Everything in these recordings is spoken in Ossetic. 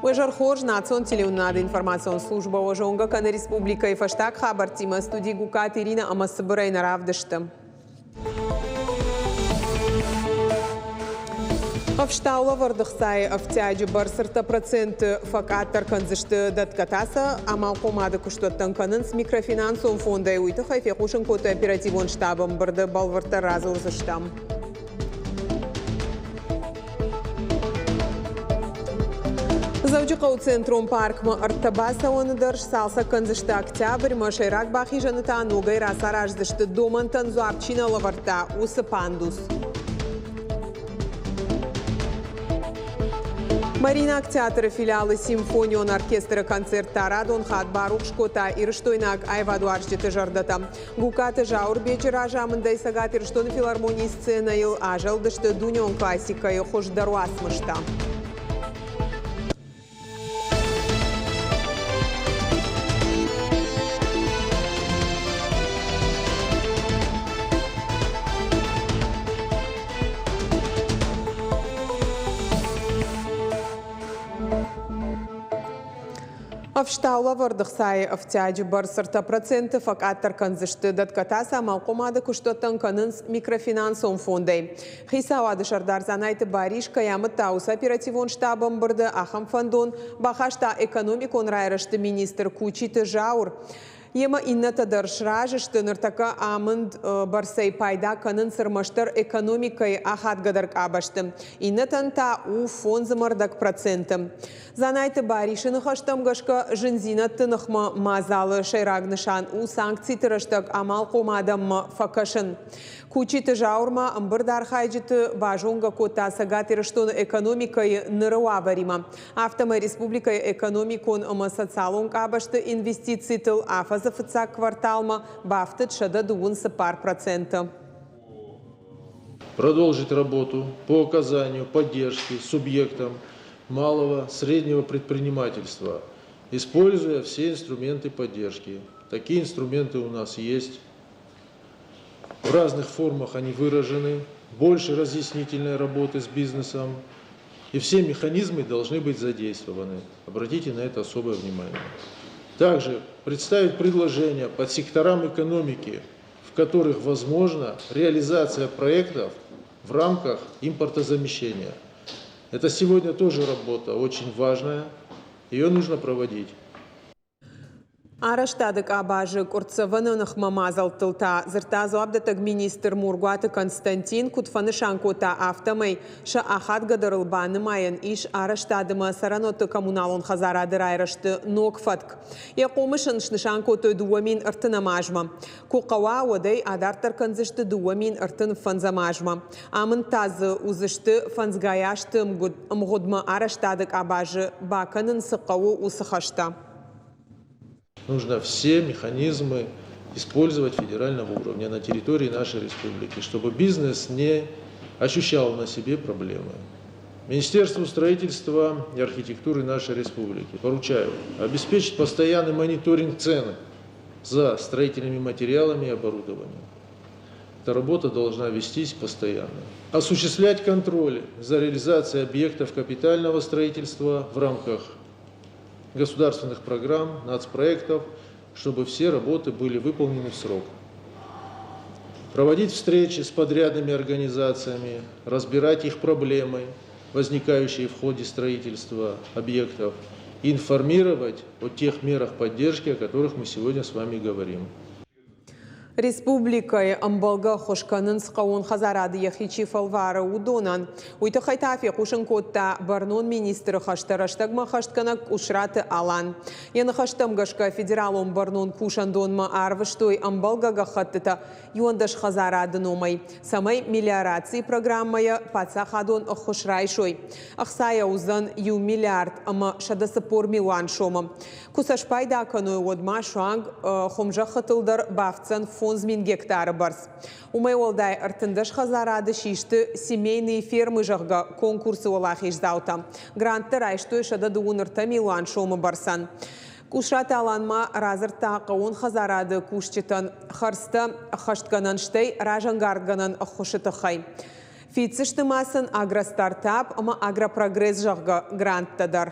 Уе зӕр хорз, национ телеуынынады информацион службӕ уӕ зонгӕ кӕны республикӕйы фӕстаг хабӕрттимӕ студи Гукаты Иринӕ ӕмӕ цыбырӕй нӕ равдысты. Ӕфстаулӕвӕрды хцайы ӕфтиаджы бӕрц 3% фӕкъаддӕр кӕндзысты. Дӕтгӕ та сӕ амалхъомады куыстуӕттӕн кӕнынц микрофинансон фондӕй. Уый тыххӕй фехъусын кодтой оперативон штабы ӕмбырды. Бӕлвырддӕр радзурдзыстӕм. Дзӕуджыхъӕуы центрон паркмӕ ӕртӕ бацӕуӕны дӕр сцалцӕг кӕндзысты октябрьмӕ. Сӕйраг бахизӕны та ногӕй рацараздзысты домӕнтӕн дзуапп чи нӕ лӕвӕрдта, уыцы пандус. Маринаг театры филиалы симфонион оркестры концерт та радон хатт барухс кодта ирыстойнаг аивадуарзджыты зӕрдӕтӕ. Гукаты Зауырбеджы разамындӕй Цӕгат Ирыстоны филармонийы сценӕйыл азӕлдысты дунеон классикӕйы хуыздӕр уацмыстӕ. Ӕфстаулӕвӕрды хцайы ӕфтиаджы бӕрц 3% фӕкъаддӕр кӕндзысты. Дӕтгӕ та сӕ амалхъомады куыстуӕттӕн кӕнынц микрофинансон фондӕй. Хицауады сӕрдар Дзанайты Барис кӕй амыдта, уыцы оперативон штабы ӕмбырды ахӕм фӕндон бахаста экономикон райрӕзты министр Кучиты Зауыр. Йемӕ иннӕтӕ дӕр сразы сты, ныртӕккӕ амынд бӕрцӕй пайда кӕнынц ӕрмӕстдӕр экономикӕйы ахадгӕдӕр къабӕзты, иннӕтӕн та у 5,5%. Дзанайты Барисы ныхӕстӕм гӕсгӕ, зындзинӕдты ныхмӕ мадзалы сӕйраг нысан у санкциты рӕстӕг амалхъом адӕммӕ фӕкӕсын. Кучиты Зауыр ма ӕмбырды архайджыты базонгӕ кодта Цӕгат Ирыстоны экономикӕйы ныры уавӕримӕ. Афтӕмӕй республикӕйы экономикон ӕмӕ социалон къабӕзты инвестицитыл афӕдзы фыццаг кварталмӕ бафтыд 124%. Продолжить работу по оказанию поддержки субъектам малого, среднего предпринимательства, используя все инструменты поддержки. Такие инструменты у нас есть. В разных формах они выражены. Больше разъяснительной работы с бизнесом. И все механизмы должны быть задействованы. Обратите на это особое внимание. Также представить предложения по секторам экономики, в которых возможна реализация проектов в рамках импортозамещения. Это сегодня тоже работа очень важная, ее нужно проводить. Арӕзтады къабазы къуырццӕвӕны ныхмӕ мадзӕлттыл та дзырдта дзуапдӕттӕг министр Мургуаты Константин. Куыд фӕнысан кодта, афтӕмӕй сӕ ахадгӕдӕрыл банымайӕн ис арӕзтады ӕмӕ цӕрӕнуӕтты коммуналон хӕдзарады райрӕзты ног фӕтк. Йӕ хъомыс ын снысан кодтой 2030 азмӕ. Куы хъӕуа, уӕд ӕй адарддӕр кӕндзысты 2035 азмӕ. Амынд та дзы уыдзысты фӕндзгай азты ӕмгъуыдмӕ арӕзтады къабазы бакӕнын цы хъӕуы, уыцы хӕстӕ. Нужно все механизмы использовать федерального уровня на территории нашей республики, чтобы бизнес не ощущал на себе проблемы. Министерству строительства и архитектуры нашей республики поручаю обеспечить постоянный мониторинг цен за строительными материалами и оборудованием. Эта работа должна вестись постоянно. Осуществлять контроль за реализацией объектов капитального строительства в рамках государственных программ, нацпроектов, чтобы все работы были выполнены в срок. Проводить встречи с подрядными организациями, разбирать их проблемы, возникающие в ходе строительства объектов, информировать о тех мерах поддержки, о которых мы сегодня с вами говорим. Республикӕйы ӕмбӕлгӕ ӕххуыс кӕнынц хъӕууон хӕдзарады йӕхи чи фӕлвары, уыдонӕн. Уый тыххӕй та фехъусын кодта бӕрнон министры хӕстӕ рӕстӕгмӕ хӕстгӕнӕг Къусраты Алан. Йӕ ныхӕстӕм гӕсгӕ федералон бӕрнон кусӕндонмӕ арвыстой ӕмбӕлгӕ гӕххӕттытӕ 11 хӕдзарады номӕй, цӕмӕй мелиорацийы программӕйӕ паддзахадон ӕххуыс райсой. Ӕхцайӕ уыдзӕн иу миллиард ӕмӕ 140 милуан сомы. Куы сӕ спайда кӕной, уӕд ма суанг хуымзӕххытыл дӕр бафтдзӕн 5000 гектары бӕрц. Уымӕй уӕлдай 13 хӕдзарады систы «Семейные фермы», зӕгъгӕ, конкурсы уӕлахиздзаутӕ. Гранттӕ райстой 133 милуан сомы бӕрцӕн. Къусраты Алан ма радзырдта хъӕууон хӕдзарады кусджытӕн хӕрдзтӕ ӕххӕстгӕнӕн, стӕй разӕнгардгӕнӕн ӕххуысы тыххӕй. Фиддзысты ма сын «Агростартап» ӕмӕ «Агропрогресс», зӕгъгӕ, гранттӕ дӕр.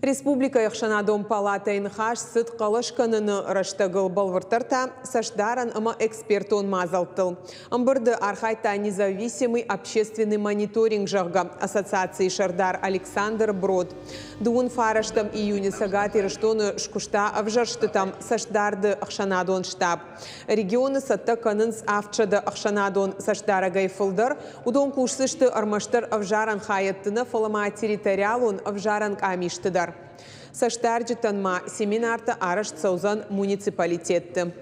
Республикӕйы ӕхсӕнадон палатӕйы ныхас цыд хъӕлӕс кӕныны рӕстӕгыл, бӕлвырддӕр та цӕстдарӕн ӕмӕ экспертон мадзӕлттыл. Ӕмбырды архайдта Независимый общественный мониторинг, зӕгъгӕ, ассоциацийы сӕрдар Александр Брод. Дыууын фарӕстӕм июны Цӕгат Ирыстоны скуыста ӕвзӕрстытӕм цӕстдарды ӕхсӕнадон штаб. Регионы цӕттӕ кӕнынц 700 ӕхсӕнадон цӕстдарӕгӕй фылдӕр. Уыдон кусдзысты ӕрмӕстдӕр ӕвзарӕн хайӕдты нӕ, фӕлӕ ма территориалон ӕвзарӕн къамисты дӕр. Цӕстдарджытӕн ма семинартӕ арӕзт цӕудзӕн муниципалитетты.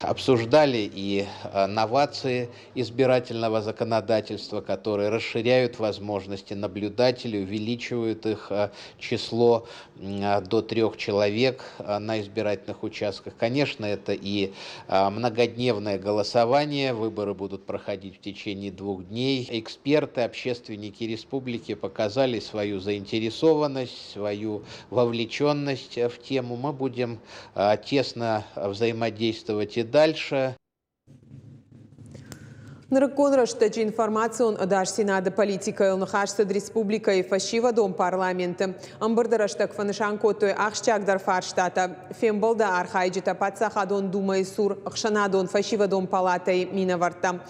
Обсуждали и новации избирательного законодательства, которые расширяют возможности наблюдателей, увеличивают их число до трех человек на избирательных участках. Конечно, это и многодневное голосование, выборы будут проходить в течение двух дней. Эксперты, общественники республики показали свою заинтересованность, свою вовлеченность в тему. Мы будем тесно взаимодействовать и дальше. Нырыккон рӕстӕджы информацион ӕдасдзинады политикӕйыл ныхас цыд республикӕйы фӕсивӕдон парламенты. Ӕмбырды рӕстӕг фӕнысан кодтой ахсджиагдӕр фарстатӕ. Фембӕлды архайджытӕ Паддзахадон Думӕйы цур ӕхсӕнадон фӕсивӕдон палатӕйы минӕвӕрттӕ.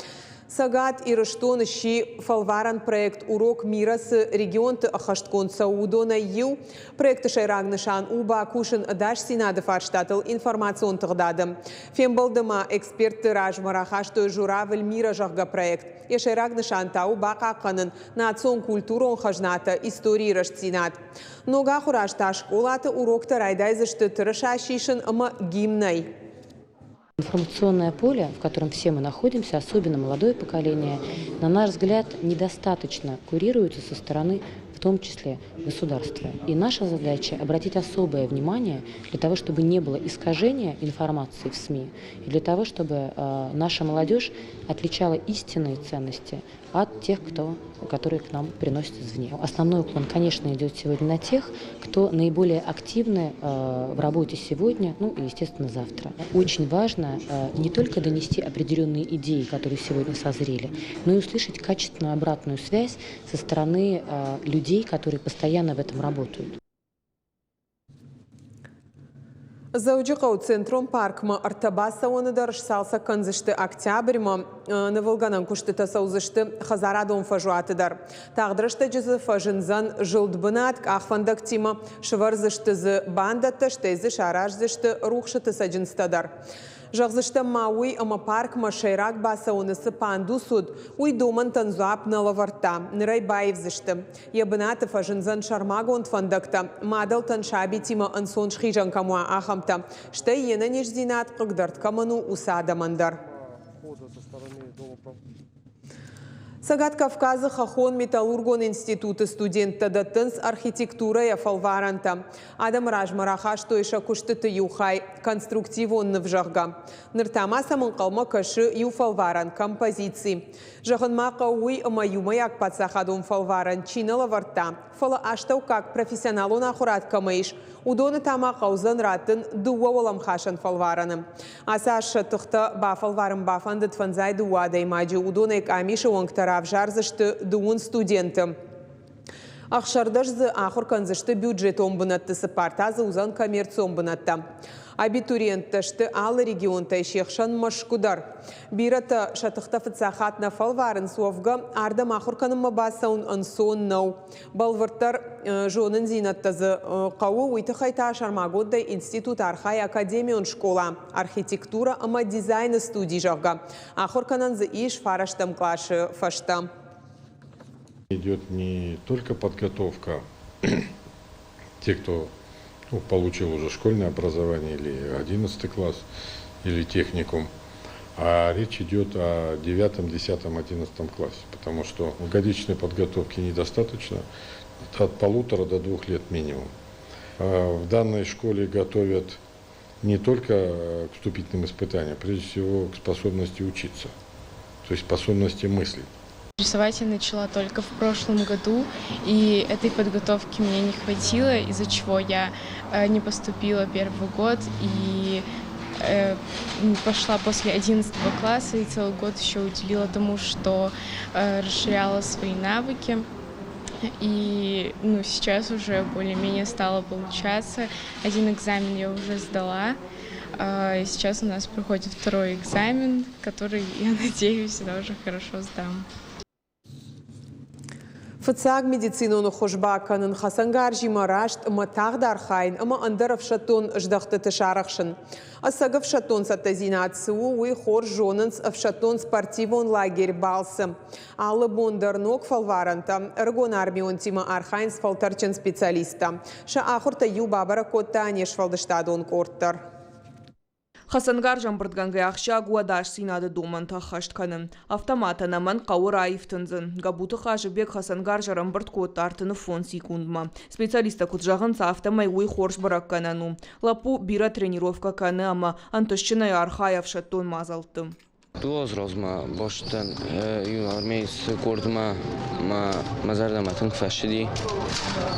Цӕгат Ирыстон сси фӕлварӕн проект «Урок мира» цы регионты ӕххӕстгонд цӕуы, уыдонӕй иу. Проекты сӕйраг нысан у бакусын ӕдасдзинады фарстатыл информацион тыгъдады. Фембӕлды ма экспертты размӕ рахастой «Журавль мира», зӕгъгӕ, проект. Йӕ сӕйраг нысан та у бахъахъхъӕнын национ культурон хӕзнатӕ, историйы рӕстдзинад. Ног ахуыры аз та скъолаты уроктӕ райдайдзысты тырыса сисын ӕмӕ гимнӕй. Информационное поле, в котором все мы находимся, особенно молодое поколение, на наш взгляд, недостаточно курируется со стороны, в том числе государства. И наша задача обратить особое внимание для того, чтобы не было искажения информации в СМИ, и для того, чтобы наша молодежь отличала истинные ценности от тех, которые к нам приносят извне. Основной уклон, конечно, идет сегодня на тех, кто наиболее активны в работе сегодня, ну и, естественно, завтра. Очень важно не только донести определенные идеи, которые сегодня созрели, но и услышать качественную обратную связь со стороны людей, которые постоянно в этом работают. Дзӕуджыхъӕуы центрон паркмӕ ӕртӕ бацӕуӕны дӕр сцалцӕг кӕндзысты октябрьмӕ. Нывылгӕнӕн куыстытӕ цӕудзысты хӕдзарадон фӕзуаты дӕр. Тагъд рӕстӕджы дзы фӕзындзӕн зылд бынат къахвӕндӕгтимӕ, сывӕрдзысты дзы бандӕттӕ, стӕй дзы сараздзысты рухсыты цӕджындзтӕ дӕр. Зӕгъдзыстӕм ма уый, ӕмӕ паркмӕ сӕйраг бацӕуӕны цы пандус уыд, уый домӕнтӕн дзуапп нӕ лӕвӕрдта. Ныр ӕй баивдзысты. Йӕ бынаты фӕзындзӕн сӕрмагонд фӕндӕгтӕ, мадӕлтӕн сабитимӕ ӕнцон схизӕн кӕм уа, ахӕмтӕ. Стӕй йе нӕниздзинад хъыгдӕрд кӕмӕн у, уыцы адӕмӕн дӕр. Цӕгат Кавказы хӕххон металлургон институты студенттӕ дӕттынц архитектурӕйӕ фӕлварӕнтӕ. Адӕмы размӕ рахастой сӕ куыстыты иу хай конструктивон ныв, зӕгъгӕ. Ныр та ма сӕм ӕнхъӕлмӕ кӕсы иу фӕлварӕн композици. Зӕгъын ма хъӕуы уый, ӕмӕ иумӕйаг паддзахадон фӕлварӕн чи нӕ лӕвӕрдта, фӕлӕ астӕуккаг профессионалон ахуырад кӕмӕ ис, уыдоны та ма хъӕудзӕн раттын дыууӕ уӕлӕмхасӕн фӕлварӕны. Ацы аз сӕ тыхтӕ бафӕлварын бафӕндыд 52 адӕймаджы, уыдонӕй къамисы уӕнгтӕ равзардзысты дыууын студенты. 16 дзы ахуыр кӕндзысты бюджетон бынӕтты, цыппар та дзы уыдзӕн коммерцион бынӕттӕ. Абитуриенттӕ сты алы регионтӕй, се хсӕн Мӕскуы дӕр. Бирӕтӕ сӕ тыхтӕ фыццаг хатт нӕ фӕлварынц, уӕвгӕ ардӕм ахуыр кӕнынмӕ бацӕуын ӕнцон нӕу. Бӕлвырддӕр зонындзинӕдтӕ дзы хъӕуы, уый тыххӕй та сӕрмагондӕй институт архайы академион скъола, архитектурӕ ӕмӕ дизайны студи, зӕгъгӕ. Ахуыр кӕнӕн дзы ис фарӕстӕм къласы фӕстӕ. Идет не только подготовка тех, кто, ну, получил уже школьное образование или 11 класс, или техникум, а речь идет о 9, 10, 11 классе, потому что годичной подготовки недостаточно, это от полутора до двух лет минимум. А в данной школе готовят не только к вступительным испытаниям, прежде всего к способности учиться, то есть способности мыслить. Рисовать я начала только в прошлом году, и этой подготовки мне не хватило, из-за чего я не поступила первый год и пошла после 11 класса и целый год еще уделила тому, что расширяла свои навыки. И ну, сейчас уже более-менее стало получаться. Один экзамен я уже сдала. И сейчас у нас проходит второй экзамен, который, я надеюсь, тоже хорошо сдам. Фыццаг медицинон ӕххуыс бакӕнын, хӕцӕнгарзимӕ раст ӕмӕ тагъд архайын ӕмӕ ӕндӕр ӕфсӕддон здӕхтыты сарӕхсын. Ӕцӕг ӕфсӕддон цӕттӕдзинад цы у, уый хорз зонынц ӕфсӕддон-спортивон лагерь Балцы. Алы бон дӕр ног фӕлварӕнтӕ. Ӕрыгон армионтимӕ архайынц фӕлтӕрдджын специалисттӕ. Сӕ ахуыртӕ иу бабӕрӕг кодта не сфӕлдыстадон къорд дӕр. Хӕцӕнгарз ӕмбырдгӕнгӕ ахсджиаг у ӕдасдзинады домӕнтӕ ӕххӕст кӕнын. Автомат ӕнӕмӕнг хъӕуы раифтындзын. Гӕбуты Хъазыбег хӕцӕнгарз ӕрӕмбырд кодта 35 секундмӕ. Специалисттӕ куыд зӕгъынц, афтӕмӕй уый хорз бӕрӕггӕнӕн у. Лӕппу бирӕ тренировкӕ кӕны ӕмӕ ӕнтыстджынӕй архайы ӕфсӕддон мадзӕлтты. Дыууӕ размӕ бацыдтӕн юнармейцы къордмӕ, мӕ мӕ зӕрдӕмӕ тынг фӕцыди.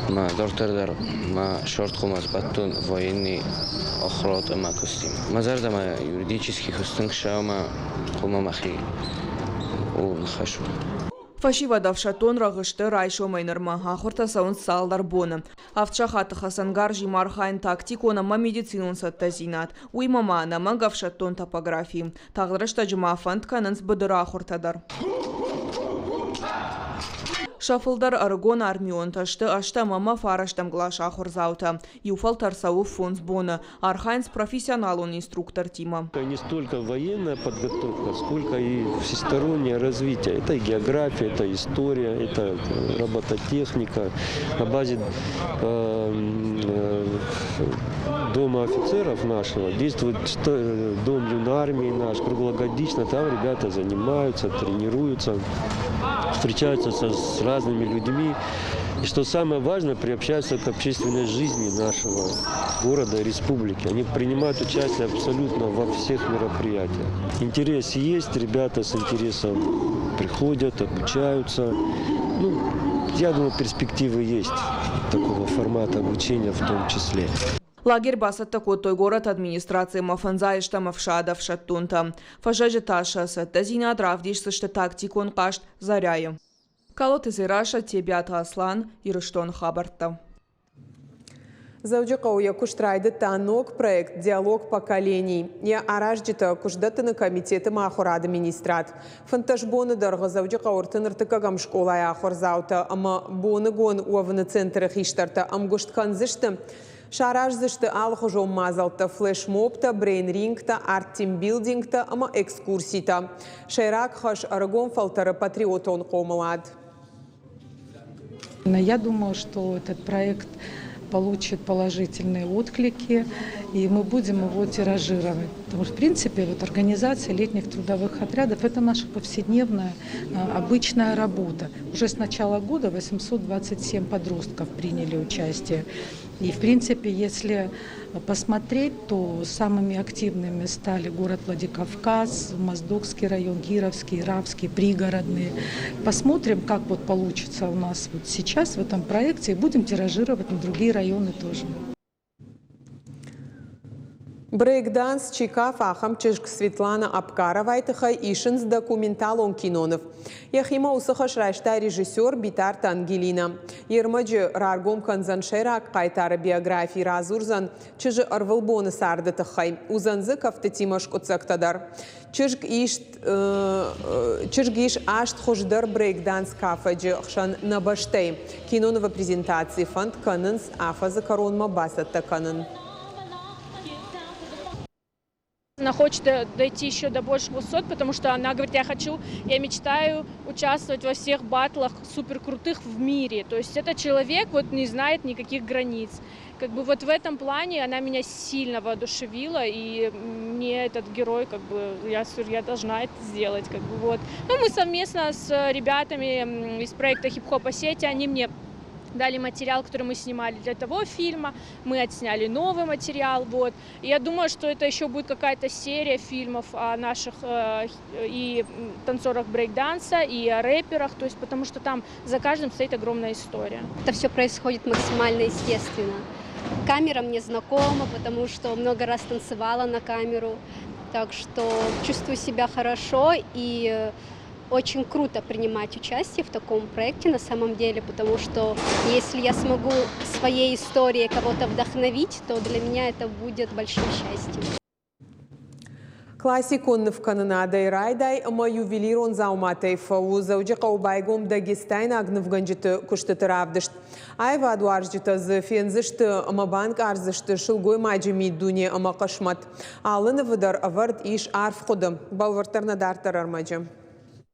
Мӕ дарддӕр дӕр мӕ сӕрдхъомӕ сбадтон военный ахуырад ӕмӕ куыстимӕ. Мӕ зӕрдӕмӕ юридический куыст тынг сӕумӕ хъуамӕ мӕхи ууыл ныхас уа. Фӕсивӕд ӕфсӕддон рӕгъы сты райсомӕй нырмӕ. Ахуыртӕ цӕуынц цалдӕр боны. Авд сахаты хӕцӕнгарзимӕ архайын тактикон ӕмӕ медицинон цӕттӕдзинад. Уыимӕ ма ӕнӕмӕнг ӕфсӕддон топографи. Тагъд рӕстӕджы ма фӕнд кӕнынц быдыры ахуыртӕ дӕр. Сӕ фылдӕр ӕрыгон армионтӕ сты ӕстӕм ӕмӕ фарӕстӕм къласы ахуырдзаутӕ. Иу фӕлтӕр цӕуы фондз боны. Архайынц профессионалон инструктортимӕ. Не столько военная подготовка, сколько и всестороннее развитие. Это и география, это история, это робототехника. На базе Дома офицеров нашего действует Дом юнармии наш круглогодично. Там ребята занимаются, тренируются, встречаются с разными людьми. И что самое важное, приобщаются к общественной жизни нашего города и республики. Они принимают участие абсолютно во всех мероприятиях. Интерес есть, ребята с интересом приходят, обучаются. Ну, я думаю, перспективы есть такого формата обучения в том числе. Лагерь бацӕттӕ кодтой горӕты администраци ӕмӕ фӕндзайӕстӕм ӕфсады ӕфсӕддонтӕ. Фӕззӕджы та сӕ цӕттӕдзинад равдисдзысты тактикон хъазт Заря-йы. Калоты Дзерассӕ, Тебиаты Аслан, Ирыстоны хабӕрттӕ. Дзӕуджыхъӕуы йӕ куыст райдыдта ног проект «Диалог поколений». Йӕ аразджытӕ куыстдӕттыны комитеты ӕмӕ ахуырады министрад. 15 боны дӕргъы Дзӕуджыхъӕуы 33-ӕм скъолайы ахуырдзаутӕ ӕмӕ боныгон уӕвыны центры хистӕртӕ ӕмгуыст кӕндзысты. Сараздзысты алыхуызон мадзӕлттӕ, флешмобтӕ, брейн-рингтӕ, арт-тимбилдингтӕ ӕмӕ экскурситӕ. Сӕйраг хӕс ӕрыгон фӕлтӕры патриотон хъомылад. Я думаю, что этот проект получит положительные отклики, и мы будем его тиражировать. Потому что, в принципе, вот организация летних трудовых отрядов – это наша повседневная, обычная работа. Уже с начала года 827 подростков приняли участие. И, в принципе, если посмотреть, то самыми активными стали город Владикавказ, Моздокский район, Кировский, Равский, пригородные. Посмотрим, как вот получится у нас вот сейчас в этом проекте, и будем тиражировать на другие районы тоже. Брейк-данс чи кафы, ахӕм чызг Светлана Апкаровайы тыххӕй исынц документалон киноныв. Йӕхимӕ уыцы хӕс райста режиссер Битарты Ангелина. Йе рмӕджы раргом кӕндзӕн сӕйраг хъайтары биографи, радзурдзӕн чызджы ӕрвылбоны царды тыххӕй. Уыдзӕн дзы кӕфтытимӕ скъуыддзӕгтӕ дӕр. Чызг ист, чызг ис аст хуыздӕр брейк-данс кафӕджы хсӕн нӕ бӕстӕйы. Кинонывы презентаци фӕнд кӕнынц афӕдзы кӕронмӕ бацӕттӕ кӕнын. Она хочет дойти еще до больших высот, потому что она говорит, я хочу, я мечтаю участвовать во всех батлах супер крутых в мире. То есть этот человек вот не знает никаких границ. Как бы вот в этом плане она меня сильно воодушевила, и мне этот герой, как бы, я должна это сделать, как бы, вот. Ну, мы совместно с ребятами из проекта «Хип-хоп Осетия», они мне дали материал, который мы снимали для того фильма, мы отсняли новый материал, вот. И я думаю, что это еще будет какая-то серия фильмов о наших и танцорах брейк-данса, и о рэперах, то есть потому что там за каждым стоит огромная история. Это все происходит максимально естественно. Камера мне знакома, потому что много раз танцевала на камеру, так что чувствую себя хорошо и Очень круто принимать участие в таком проекте на самом деле, потому что если я смогу своей историей кого-то вдохновить, то для меня это будет большим счастьем. Классикон нывкӕнынадӕй райдай ӕмӕ ювелирон дзауматӕй фӕуы Дзӕуджыхъӕуы байгом дагестайнаг нывгӕнджыты куыстыты равдыст. Аивадуарзджытӕ дзы фендзысты ӕмӕ банкъардзысты сылгоймаджы миддуне ӕмӕ хъысмӕт. Алы нывы дӕр ӕвӕрд ис арф хъуыды. Бӕлвырддӕр нӕ дарддӕр ӕрмӕджы.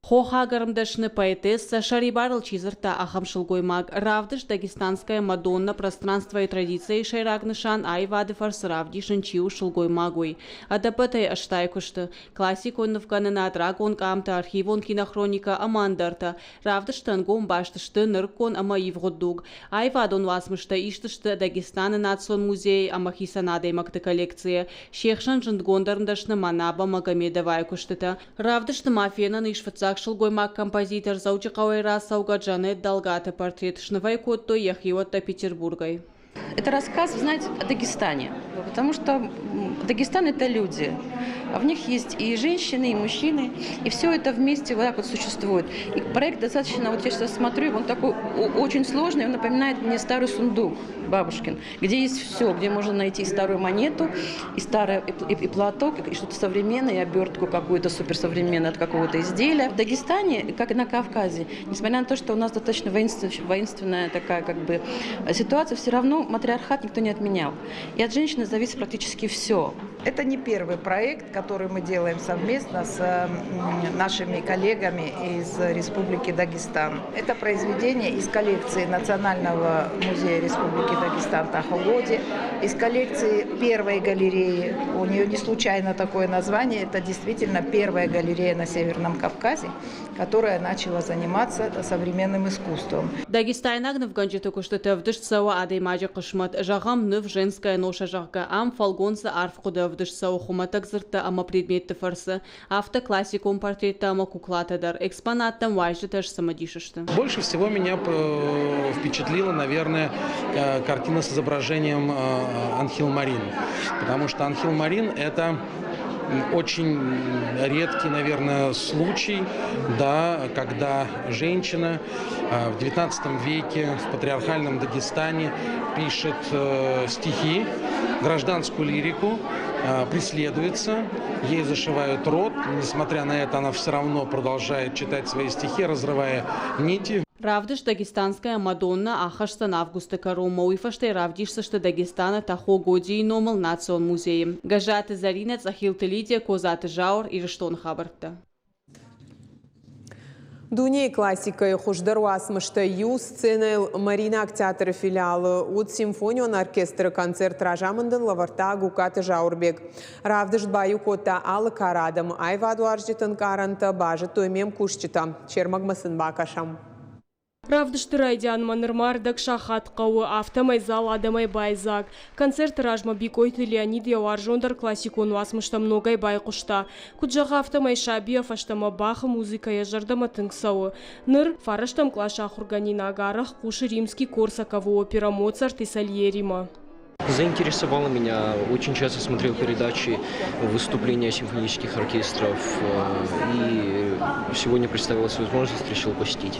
Хохаг ӕрмдӕсны поэтессӕ, сӕрибарыл чи дзырдта, ахӕм сылгоймаг. Равдыст «Дагестанская Мадонна. Пространство и традиция»-йы сӕйраг нысан аивады фӕрцы равдисын, чи у сылгоймаг, уый. Ӕдӕппӕтӕй 80 куысты. Классикон нывкӕнынад, рагон къамтӕ, архивон кинохроникӕ ӕмӕ ӕндӕртӕ. Равдысты ӕнгом баст сты нырыккон ӕмӕ ивгъуыд дуг. Аивадон уацмыстӕ ист сты Дагестаны национ музейы ӕмӕ хицӕн адӕймӕгты коллекцийӕ. Се хсӕн зындгонд ӕрмдӕсны Манаба Магомедовайы куыстытӕ. Равдысты ма фенӕн ис фыццаг сылгоймаг-композитор Дзӕуджыхъӕуӕй рацӕугӕ Джанет Долгаты портрет сныв ӕй кодтой йӕ хиуӕттӕ Петербургӕй. Это рассказ, знаете, о Дагестане, потому что Дагестан – это люди. А в них есть и женщины, и мужчины, и все это вместе вот так вот существует. И проект достаточно, вот я сейчас смотрю, он такой очень сложный, он напоминает мне старый сундук бабушкин, где есть все, где можно найти и старую монету, и старый и платок, и что-то современное, и обертку какую-то суперсовременную от какого-то изделия. В Дагестане, как и на Кавказе, несмотря на то, что у нас достаточно воинственная такая как бы ситуация, все равно матриархат никто не отменял. И от женщины зависит практически все. Это не первый проект, который мы делаем совместно с нашими коллегами из Республики Дагестан. Это произведение из коллекции Национального музея Республики Дагестан Тахо Годи, из коллекции первой галереи. У нее не случайно такое название. Это действительно первая галерея на Северном Кавказе, которая начала заниматься современным искусством. Дагестайнаг нывгӕнджыты куыстыты ӕвдыст цӕуы адӕймаджы хъысмӕт. Зӕгъӕм, ныв «Женская ноша», зӕгъгӕ, ам фӕлгонцы арф хъуыды ӕвдыст цӕуы хуымӕтӕг дзырдтӕ ӕмӕ предметты фӕрцы. Афтӕ классикон портреттӕ ӕмӕ куклатӕ дӕр. Экспонаттӕм уазджытӕ сцымыдис сты. Больше всего меня впечатлила, наверное, картина с изображением Анхил Марин. Потому что Анхил Марин – это очень редкий, наверное, случай, да, когда женщина в XIX веке в патриархальном Дагестане пишет стихи, гражданскую лирику, преследуется, ей зашивают рот, несмотря на это, она все равно продолжает читать свои стихи, разрывая нити. Равдыст «Дагестанская Мадонна» ахӕсдзӕн августы кӕронмӕ, уый фӕстӕ равдисдзысты Дагестаны Тахо Годийы номыл национ музейы. Гӕззаты Зӕринӕ, Цъӕхилты Лидия, Козаты Зауыр, Ирыстоны хабӕрттӕ. Дунейы классикӕйы хуыздӕр уацмыстӕй иу сценӕйыл Мариинаг театры филиалы уыд симфонион оркестры концерт разамынд ын лӕвӕрдта Гугкаты Зауырбег. Равдыст баиу кодта алы кары адӕмы аивадуарзджыты ӕнкъарӕнтӕ базыдтой ме мкусджытӕ. Се рмӕгмӕ сын бакӕсӕм. Равдысты райдианмӕ нырма ӕрдӕг сахат хъӕуы, афтӕмӕй зал адӕмӕй байдзаг. Концерты размӕ Бикъойты Леонид йӕ уарзондӕр классикон уацмыстӕм ногӕй байхъуыста. Куыд зӕгъы, афтӕмӕй сабийӕ фӕстӕмӕ Бахы музыкӕ йӕ зӕрдӕмӕ тынг цӕуы. Ныр, фарӕстӕм къласы ахуыргӕнинаг арӕх хъусы Римский-Корсаковы оперӕ «Моцарт и Сальери»-мӕ. Заинтересовало меня. Очень часто смотрел передачи, выступления симфонических оркестров. И сегодня представилась возможность, решил посетить.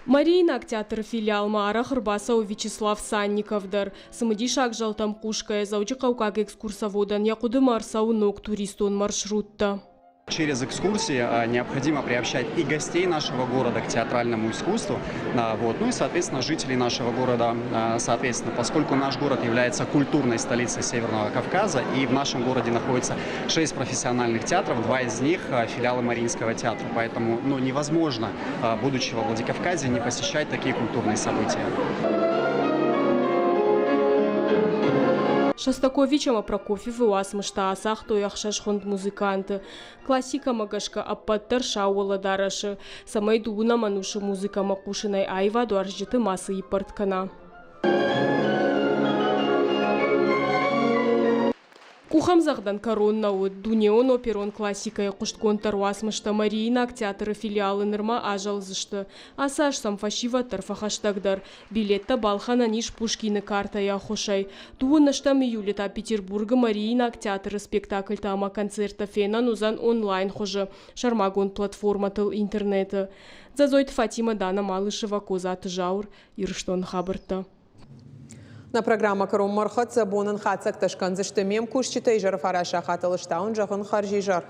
Мариинаг театры филиалмӕ арӕх ӕрбацӕуы Вячеслав Санников дӕр. Цымыдисаг зӕлтӕм хъусгӕйӕ дзӕуджыхъӕуккаг экскурсоводӕн йӕ хъуыдымӕ ӕрцӕуы ног туристон маршруттӕ. Через экскурсии необходимо приобщать и гостей нашего города к театральному искусству, вот, ну и, соответственно, жителей нашего города, соответственно, поскольку наш город является культурной столицей Северного Кавказа, и в нашем городе находится шесть профессиональных театров, два из них филиалы Мариинского театра, поэтому, ну, невозможно, будучи во Владикавказе, не посещать такие культурные события. Шостакович ӕмӕ Прокофьевы уацмыстӕ ацагътой ӕхсӕз хуынд музыканты. Классикӕмӕ гӕсгӕ ӕппӕт дӕр сау уӕлӕдарӕсы, цӕмӕй дыууынӕм ӕнусы музыкӕмӕ хъусынӕй аивадуарзджыты мацы иппӕрд кӕна. Къухӕмдзӕгъдӕн кӕрон нӕ уыд. Дунеон оперон классикӕйы хъуыстгонддӕр уацмыстӕ Мариинаг театры филиалы нырма азӕлдзысты. Ацы аз сӕм фӕсивӕд дӕр фӕхӕстӕгдӕр. Билеттӕ балхӕнӕн ис Пушкины картӕйы ӕххуысӕй. Дыууын ӕстӕм июлы та Петербургы Мариинаг театры спектакльтӕ ӕмӕ концерттӕ фенӕн уыдзӕн онлайн хуызы, сӕрмагонд платформӕтыл интернеты. Дзӕдзойты Фатимӕ, Дана Малышева, Козаты Зауыр, Ирыстоны хабӕрттӕ. Нӕ программӕ кӕронмӕ ӕрхӕццӕ. Бонӕн хатдзӕгтӕ скӕндзысты ме мкусджытӕ. Изӕры фараст сахатыл стауын зӕгъын хӕрзизӕр.